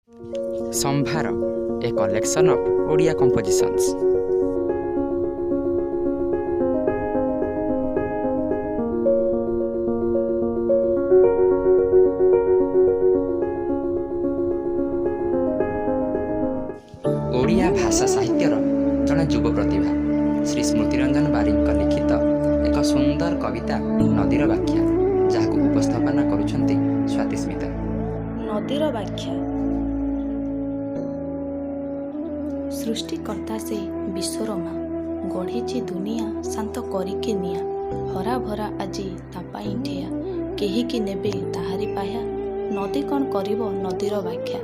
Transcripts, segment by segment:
Sambhar, a collection of Odia compositions. Odia ଭାଷା ସାହିତ୍ୟର ଜଣେ ଯୁବ ପ୍ରତିଭା ଶ୍ରୀ ସ୍ମୃତିରଞ୍ଜନ ବାରିକଙ୍କ ଲିଖିତ ଏକ ସୁନ୍ଦର କବିତା ନଦୀର ବ୍ୟାଖ୍ୟା, ଯାହାକୁ ଉପସ୍ଥାପନା କରୁଛନ୍ତି ସ୍ୱାତିସ୍ମିତା। ନଦୀର ବ୍ୟାଖ୍ୟା। ସୃଷ୍ଟିକର୍ତ୍ତା ସେ ବିଶ୍ୱର ମା, ଗଢ଼ିଛି ଦୁନିଆ ଶାନ୍ତ କରିକି ନିଆଁ। ହରାଭରା ଆଜି ତା ପାଇଁ ଠିଆ, କେହିକି ନେବେ ତାହାରି ପାହ୍ୟା? ନଦୀ କ'ଣ କରିବ ନଦୀର ବ୍ୟାଖ୍ୟା?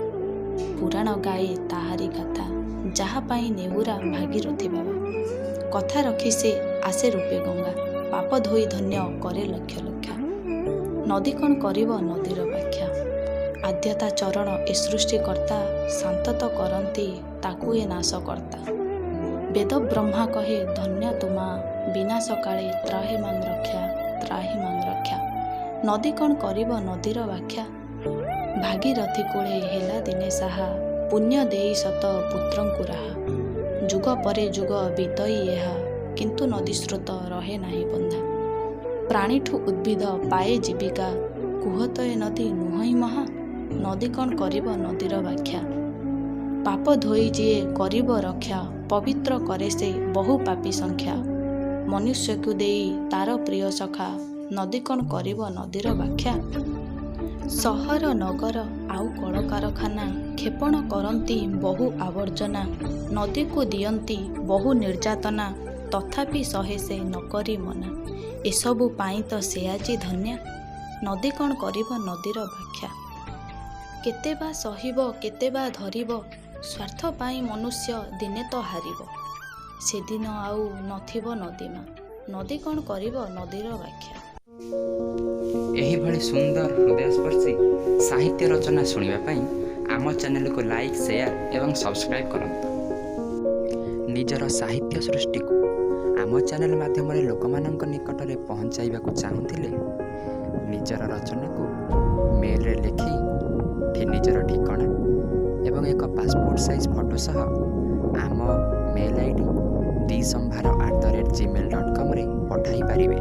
ପୁରାଣ ଗାଏ ତାହାରି ଗାଥା, ଯାହା ପାଇଁ ନେହୁରା ଭାଗୀରଥି ବାବା। କଥା ରଖି ସେ ଆସେ ରୂପେ ଗଙ୍ଗା, ପାପ ଧୋଇ ଧନ୍ୟ କରେ ଲକ୍ଷ ଲକ୍ଷ। ନଦୀ କ'ଣ କରିବ ନଦୀର ବ୍ୟାଖ୍ୟା? ଆଦ୍ୟତା ଚରଣ ଏ ସୃଷ୍ଟିକର୍ତ୍ତା, ଶାନ୍ତ ତ କରନ୍ତି ତାକୁ ଏ ନାଶକର୍ତ୍ତା। ବେଦ ବ୍ରହ୍ମା କହେ ଧନ୍ୟ ତୁମା, ବିନାଶ କାଳେ ତ୍ରାହି ମାଂ ରକ୍ଷା, ତ୍ରାହି ମାଂ ରକ୍ଷା। ନଦୀ କ'ଣ କରିବ ନଦୀର ବ୍ୟାଖ୍ୟା? ଭାଗୀରଥି କୂଳେ ହେଲା ଦିନେ ସାହା, ପୁଣ୍ୟ ଦେଇ ସତ ପୁତ୍ରଙ୍କୁ ରାହା। ଯୁଗ ପରେ ଯୁଗ ବିତଇ ଏହା, କିନ୍ତୁ ନଦୀ ସ୍ରୋତ ରହେ ନାହିଁ ବନ୍ଧା। ପ୍ରାଣୀଠୁ ଉଦ୍ଭିଦ ପାଏ ଜୀବିକା, କୁହ ତ ଏ ନଦୀ ନୁହଁଇ ମହା? ନଦୀ କ'ଣ କରିବ ନଦୀର ବ୍ୟାଖ୍ୟା? ପାପ ଧୋଇ ଯିଏ କରିବ ରକ୍ଷା, ପବିତ୍ର କରେ ସେ ବହୁ ପାପୀ ସଂଖ୍ୟା। ମନୁଷ୍ୟକୁ ଦେଇ ତାର ପ୍ରିୟ ସଖା, ନଦୀ କ'ଣ କରିବ ନଦୀର ବ୍ୟାଖ୍ୟା? ସହର ନଗର ଆଉ କଳକାରଖାନା କ୍ଷେପଣ କରନ୍ତି ବହୁ ଆବର୍ଜନା, ନଦୀକୁ ଦିଅନ୍ତି ବହୁ ନିର୍ଯାତନା, ତଥାପି ସହେ ସେ ନକରି ମନା। ଏସବୁ ପାଇଁ ତ ସେ ଆଜି ଧନ୍ୟା। ନଦୀ କ'ଣ କରିବ ନଦୀର ବ୍ୟାଖ୍ୟା? କେତେ ବା ସହିବ, କେତେ ବା ଧରିବ, ସ୍ୱାର୍ଥ ପାଇଁ ମନୁଷ୍ୟ ଦିନେ ତ ହାରିବ। ସେଦିନ ଆଉ ନଥିବ ନଦୀ ମା। ନଦୀ କ'ଣ କରିବ ନଦୀର ବ୍ୟାଖ୍ୟା? ଏହିଭଳି ସୁନ୍ଦର ହୃଦୟସ୍ପର୍ଶୀ ସାହିତ୍ୟ ରଚନା ଶୁଣିବା ପାଇଁ ଆମ ଚ୍ୟାନେଲକୁ ଲାଇକ୍, ସେୟାର ଏବଂ ସବସ୍କ୍ରାଇବ୍ କରନ୍ତୁ। ନିଜର ସାହିତ୍ୟ ସୃଷ୍ଟିକୁ ଆମ ଚ୍ୟାନେଲ ମାଧ୍ୟମରେ ଲୋକମାନଙ୍କ ନିକଟରେ ପହଞ୍ଚାଇବାକୁ ଚାହୁଁଥିଲେ ନିଜର ରଚନାକୁ ମେଲରେ ଲେଖି ନିଜର ଠିକଣା ଏବଂ ଏକ ପାସପୋର୍ଟ ସାଇଜ୍ ଫଟୋ ସହ ଆମ ମେଲ୍ ID dsambhar@gmail.comରେ ପଠାଇ ପାରିବେ।